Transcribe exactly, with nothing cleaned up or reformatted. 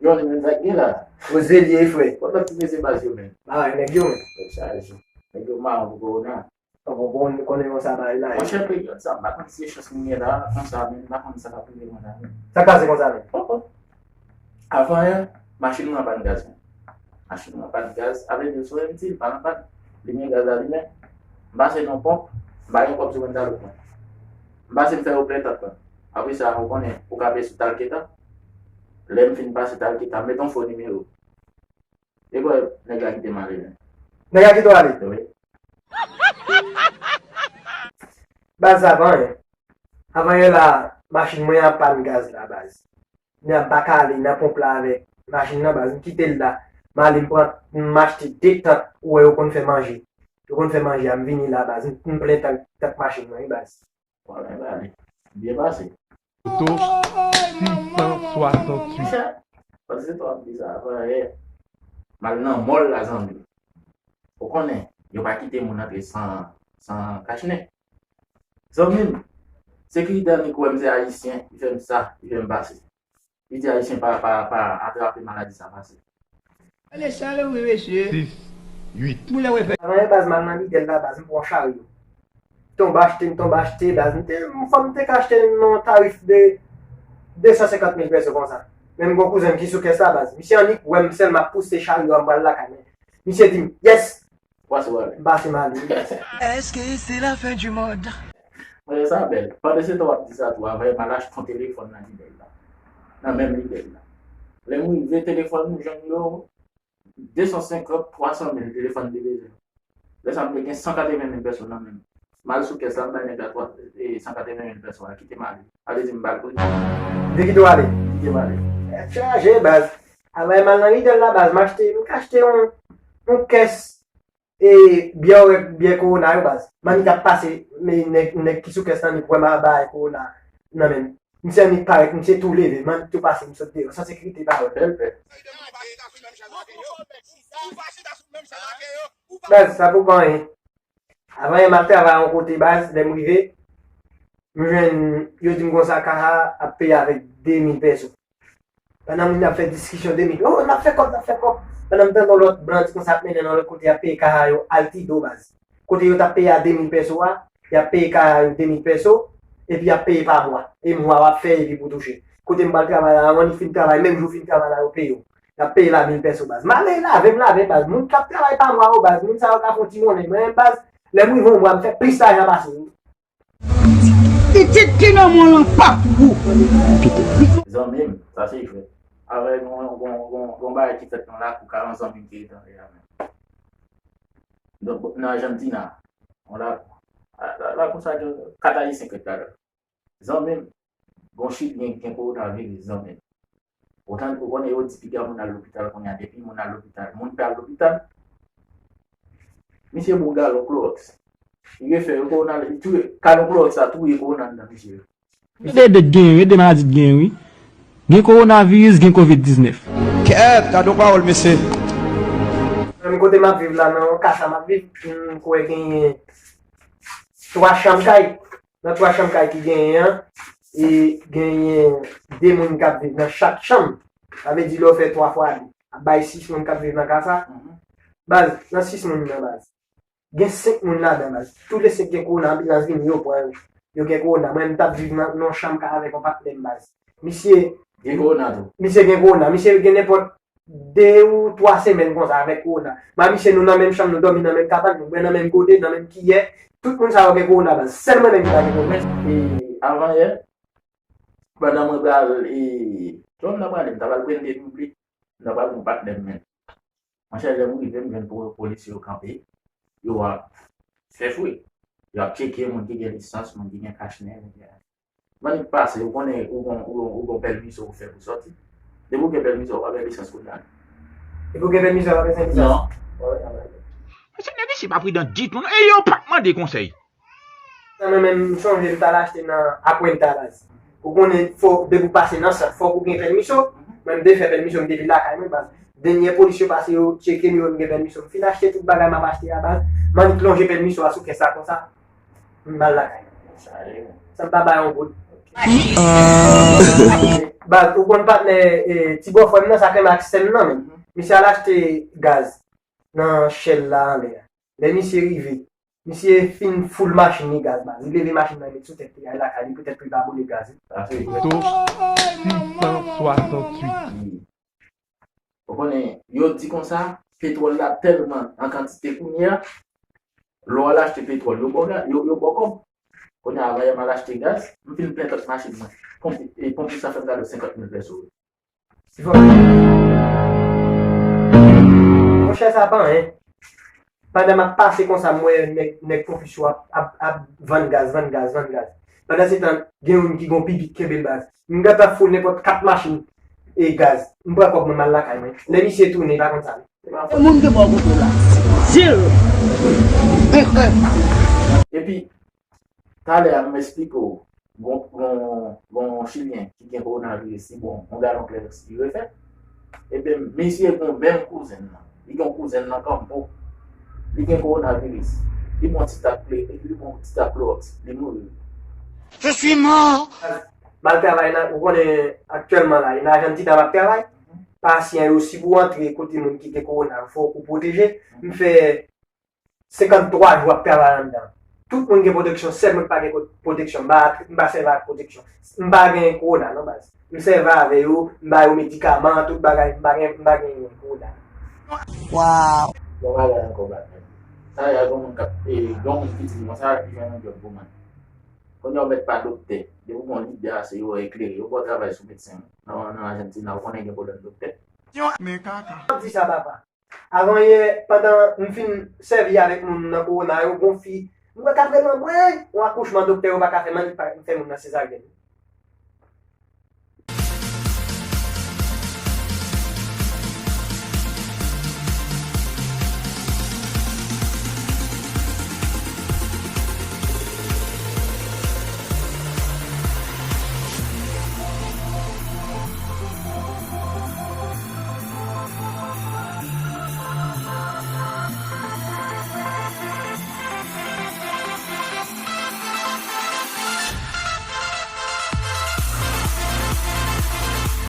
Konnen menm sa k gen la. Koze li ye, frè. Kot lòt ti mesye baz yo menm? Ah, nèg yo menm. Nèg chaje. Nèg yo mawon pou kowona. Bon, bon, konnen yon sa bay la. Monchè, peryòd sa, m pa konn si se chans mwen gen la, konsa, men m pa konn sa k ap rive mwen la menm. Sa k pase konsa menm? Oh, oh. Avan yè, machin mwen an pann gaz menm. Machin mwen an pann gaz, sa vle di sou M T, li pa nan pann. Limyè gaz la limen. M pase nan ponp, m pa gen kòb sou Guandalope mwen. M pase m fè yo plen tant mwen. Apre sa, ou konnen, ou ka peye sou Talketa. Lè m fin pase Talketa, m met yon fo nimewo. E bò nèg la kite m ale menm. Nèg la kite w ale? Wi. Baz sa pa anyen. Avan yè la, machin mwen an pann gaz la, baz. Nan m pa ka ale nan ponp la avèk machin nan, baz. M kite l la. M ale m pran, m achte de tant, ou wè yo konn fè manje. Yo konn fè manje a, m vini la, baz. M plen tant, tant machin mwen, wi, baz. Pwoblèm pa li. Byen pase. Oto sis san swasantuit. Pandan se tan w ap di sa, avan yè, m al nan mòl la, zanmi. Ou konnen, yo pa kite moun antre san, san kachnen. Zanmi m, sekirite an nik wè m se Ayisyen, li fè m sa, li fè m pase. Li di Ayisyen pa, pa, pa atrape maladi sa pase. Ale sale wi mesye. Sis, uit. Moun la wè fè. Avan yè, baz, m al nan Lidl la, baz, m pran yon charyo. Tonbe achte, m tonbe achte, baz. M te, m fò m te ka achte l nan tarif de de san senkant mil peso konsa. Men m gon kouzen m ki sou kès la, baz. Misye annik wè m sèlman ap pouse charyo a, m pral lakay mwen. Misye di m, yes! Pase w ale. M pase m ale, wi, baz. Est-ce que c'est la fin du monde? Mwen sa bèl. Pandan se tan w ap di sa tou, avan yè m al achte yon telefòn nan Lidl la. Nan menm Lidl la. Lè m rive, telefòn m jwenn yo de san senkant, twa san mil, telefòn de bezwen. Lè sa m te gen san katreven mil peso nan men m. M al sou kès la, m bay nèg la twa, e, san katreven mil peso a, kite m ale. Ale di m ba l pri. Li kite w ale. Kite m ale. Tèt chaje, baz. Avan yè m al nan Lidl la, baz, m achte, m ka achte yon, yon kès e byè, byè kowona yo, baz. M annik ap pase, men nèg, nèg ki sou kès lan, li kwè m ap bay kowona nan men m. Misye annik parèt, misye tou leve, m annik tou pase, m sot deyò, san sekirite pa wè. Bèl fè. Baz, sa poko anyen. Avan yè m al travay yon kote, baz, lè m rive, m jwenn, yo di m konsa, kaha ap peye avèk de mil peso. Pandan moun yo ap fè diskisyon de mil, oh, n ap fè kòb, n ap fè kòb. Pandan m tande yon lòt blan di konsa ap mennen nan lòt kote, y ap peye kaha yo Altido, baz. Kote yo t ap peye a de mil peso a, y ap peye kaha yo de mil peso, epi y ap peye pa mwa. E mwa w ap fè epi pou touche. Kote m pral travay la, avan li fin travay, menm jou fin travay la, yo peye w. Y ap peye la mil peso, baz. M ale lave, m lave, baz. Moun k ap travay pa mwa yo, baz, moun sa yo ka fè yon ti monnen. Mwen menm, baz, lè m rive yon mwa, m fè plis lajan pase yo. Pitit ki nan mwen lan pa pou ou. Zanmi m, sa se jwèt. Avèk yon, yon, yon, yon bagay ki fèt nan lakou, karan zanmi m ki rete anlè a menm. Donk, nan Ajantina, yon lakou. A, la, lakou sa gen kat Ayisyen k ret ladan. Zanmi m, gon Chilyen ki gen kowonaviris, zanmi m. Ou tann, ou konnen yo di piga moun al lopital kounye a, depi moun al lopital, moun pral lopital. Misye bwè galon klowòks. Li refè yo kowona, li touye, galon klowòks la touye kowona anndan misye. Ede, ede t genyen wi, ede maladi t genyen wi. Gen kowonaviris, gen kovid diznèf. Kèt, gade yon pawòl, mesye. Menm kote m ap viv la, nan yon kasa m ap viv, m kwè genyen twa chanm kay. Nan twa chanm kay ki genyen an, e genyen de moun k ap viv nan chak chanm. Sa vle di lè w fè twa fwa de, ap bay sis moun k ap viv nan kasa. Baz, nan sis moun nan, baz, gen senk moun ladan, baz. Tou le senk gen kowona, anbilans vini, yo pran yo. Yo gen kowona. Mwen, m t ap viv nan, nan yon chanm kay avèk yon patnè m, baz. Misye, Gen kowona tou. Misye gen kowona. Misye gen nenpòt de ou twa semèn konsa avèk kowona. Mwen, misye, nou nan menm chanm, nou dòmi nan menm kabann, nou bwè nan menm gode, nan menm kiyè. Tout moun sa yo gen kowona, baz. Sèl mwen menm ki pa gen kowona. E avan yè, pandan mwen pral, e, jan m nan prale, m ta pral pran de mil, m ta pral yon patnè m menm. Monchè, lè m rive, m jwenn po-, polisye yo kanpe. Yo ap fè fri. Yo ap tcheke moun ki gen lisans, moun ki gen kachnen, et cetera. M annik pase, ou konnen, ou gon, ou gon, ou gon pèmiso ou fè pou sòti. Depi ou gen pèmiso, ou pa gen lisans kounye a. Depi ou gen pèmiso, ou pa bezwen lisans. Non. Bon, sa va. Mesye, nèg isi pa pridan ditou non. E yo pa k mande konsèy. Sa mwen menm, m sonje m t al achte nan Akwenta, baz. Ou konnen, fò, depi w pase nan sant, fòk ou gen pèmiso. Mwen, m te fè pèmiso m depi lakay mwen, baz. Dènye polis yo pase, yo tcheke m, yo wè m gen pèmiso. M fin achte tout bagay m ap achte a, baz. M annik lonje pèmiso a sou kès la konsa. M al lakay. San m pa bay yon goud. Baz, ou konn patnè, e, ti bòfrè m nan, sa k renmen ak sè m nan menm. Misye al achte gaz nan Shell la anlè a. Lè misye rive, misye fin foul machin li gaz, baz. Li leve machin nan, li met sou tèt li, al lakay li, poutèt pou li pa boule gaz. Wi. Wi. Ou konnen, yo di konsa, petwòl la tèlman an kantite kounye a, lè w al achte petwòl, yo ba w ga-, yo, yo ba w kòb. Kounye a, avan yè m al achte gaz, m fin plen tank machin mwen. Ponpi-, e ponpis la fè m gade senkant mil pèso. Monchè, sa pa anyen. Pandan m ap pase konsa, m wè nèg, nèg ponpis yo ap, ap, ap vann gaz, vann gaz, vann gaz. Pandan se tan, gen youn ki gon pipit kenbe l baz. M gentan foul nenpòt kat machin e gaz. M pran kòb mwen, m al lakay mwen. Lè misye tounen, li pa konn sa. Moun ki bò kote w la. Zero. Epi, talè a, m esplike w, gon, gon, gon Chilyen ki gen kowonaviris, li bon, yon galon Kleenex, li refè. Ebyen, misye gon menm kouzen nan. Li gen yon kouzen nan Kanpo. Li gen kowonaviris. Li bon ti tak kle, li bon ti tak klowòks. Li mouri. Je suis mort. M al travay nan, ou konnen aktyèlman la, e nan Ajantina m ap travay. Pasyan yo, si pou antre kote moun ki gen kowona, fòk ou pwoteje. M fè senkanntwa jou ap travay anndan. Tout moun gen pwoteksyon, sèl mwen ki pa gen pwoteksyon. M pa, m pa sèvi ak pwoteksyon. M pa gen kowona, non, baz. M sèvi avè yo, m ba yo medikaman, tout bagay, m pa gen, m pa gen kowona. Waw. Yon bagay ankò, baz. Sa a, gen moun k ap, e, gen moun ki di m konsa, li jwenn yon djòb pou mwen. Kounye a, ou mèt pa doktè. Depi w gen yon lide ase, yo eklere. Yo ba w travay sou medsen. Nan, nan Ajantina, ou konnen gen pwoblèm doktè. Men kaka. M ap di sa, papa. Avan yè, pandan m fin sèvi avèk moun nan kowona yo, gon fi, m wè k ap rele m, mwen, yon akouchman doktè yo pa ka fè, m annik pa fè moun nan sezaryèn.